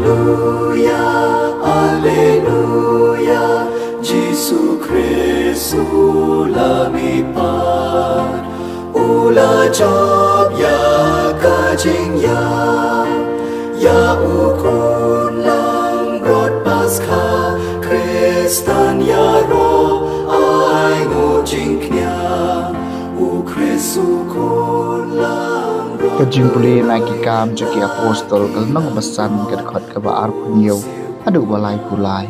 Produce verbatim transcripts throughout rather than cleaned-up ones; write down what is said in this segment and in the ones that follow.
Alleluia, Alleluia, Jisu Khrist u la mihpat, u la jop ïa ka jingïap, ïa u khun langbrot Paskha, Khristan ïaroh ai nguh jingkñia, u Khrist u khun langbrot. Ka jingpule na Ki Kam jong ki Apostol, ka lynnong ba san, ka dkhot kaba arphew hynñiew haduh ba laiphew lai.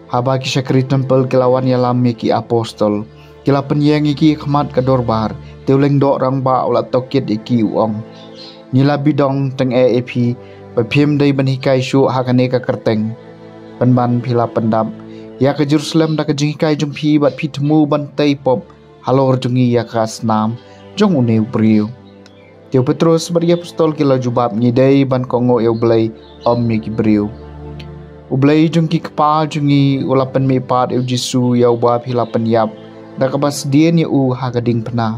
Haba ki shakri templ ki la wan ïalam ïa ki apostol, ki la pynïeng ïa ki ha khmat ka dorbar, te u lyngdoh rangbah u la tohkit ïa ki, u ong: Ngi la bidong tyngeh ïa phi ba phim dei ban hikai shuh ha kane ka kyrteng, pynban phi la pyndap ïa ka Jerusalem da ka jinghikai jong phi, bad phi thmu ban tei pop halor jong ngi ïa ka snam jong une u briew. Te u Petrus bad ki apostol ki la jubab: Ngi dei ban kohnguh ïa U Blei, ym ïa ki briew. U Blei jong ki kpa jong ngi u la pynmihpat ïa u Jisu, ïa uba phi la pynïap da kaba sdien ïa u ha ka diengphna.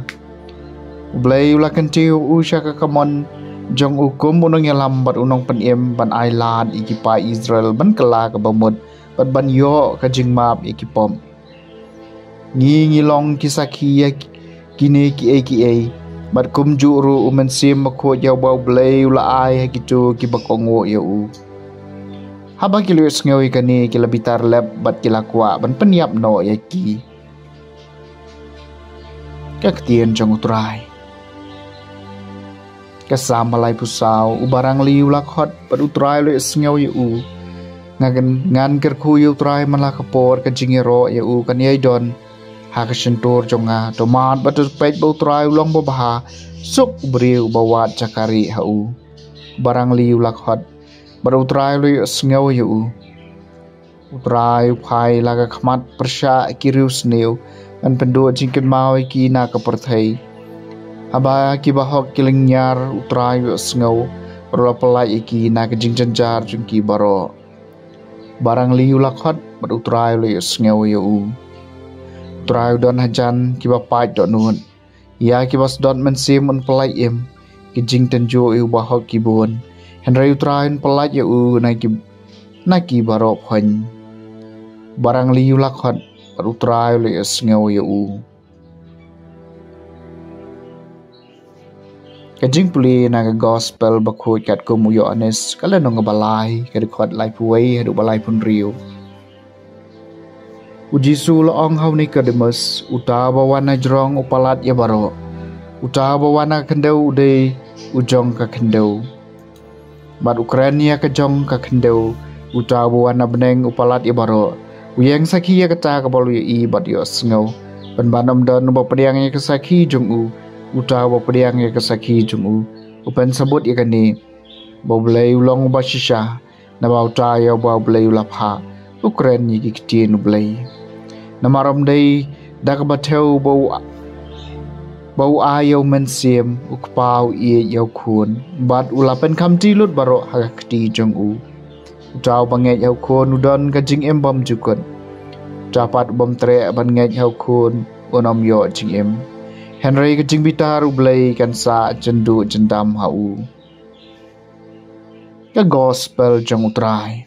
U Blei u la kyntiew ïa u sha ka kamon jong u kum u nongïalam bad u nongpynim, ban ai lad ïa ki paid Israel ban kylla kaba mut, bad ban ïoh ka jingmap ïa ki pop. Ngi, ngi long ki sakhi ïa kine kiei kiei, bad kumjuh ruh U Mynsiem Bakhuid ïa uba U Blei u la ai ha kito kiba kohnguh ïa u. Haba ki la ïohsngew ïa kane, ki la bitar lep bad ki la kwah ban pynïap noh ïa ki. Ka ktien jong U Trai. Ka Salm ba laiphew saw. U barangli u la khot bad U Trai u la ïohsngew ïa u. Ngan, ngan kyrkhu ïa U Trai man la ka por, ka jingïaroh ïa u kan ïai don ha ka shyntur jong nga. To mad bad to peit ba U Trai u long babha, suk u briew uba wad jaka rieh ha u. U barangli u la khot bad U Trai u la ïohsngew ïa u. U Trai u phai la ka khmat pyrshah ki riewsniew, ban pynduh jingkynmaw ïa ki na ka pyrthei. Haba ki bahok ki lyngngiar, U Trai u ïohsngew, bad u la pyllait ïa ki na ka jingjynjar jong ki baroh. Barangli u la khot bad U Trai u la ïohsngew ïa u. U Trai u don hajan kiba pait dohnud. Ïa kiba sdot mynsiem un pyllait im, ki jingtynjuh ïa u bahok ki bun. Hynrei U Trai un pyllait ïa u na ki, na ki baroh phoiñ. Barangli u la khot bad U Trai u la ïohsngew ïa u. Ka jingpule na ka Gospel Bakhuid katkum u Ïoannis, ka lynnong ba lai, ka dkhot laiphew wei haduh ba laiphew hynriew. U Jisu u la ong ha u Nikodemus, uta uba wan na jrong u palat ïa baroh. Uta uba wan na ka khyndew u dei u jong ka khyndew, bad u kren ïa ka jong ka khyndew. Uta uba wan na bneng u palat ïa baroh. U ïeng sakhi ïa kata kaba u la ïohi bad ïohsngew. Pynban ym don uba pdiang ïa ka sakhi jong u. Uta uba pdiang ïa ka sakhi jong u, u pynsabut ïa kane, ba U Blei u long uba shisha. Naba uta ïa uba U Blei u la phah, u kren ïa ki ktien U Blei. Namar ym dei da kaba thew ba u, ba u ai ïa u Mynsiem, u Kpa u ïeit ïa u Khun, bad u la pynkham kti lut baroh ha ka kti jong u. Uta uba ngeit ïa u Khun u don ka jingim bymjukut. Uta pat u bym treh ban ngeit ha u Khun un ym ïoh jingim, hynrei ka jingbitar U Blei kan sah jynduh jyndam ha u. Ka Gospel jong U Trai.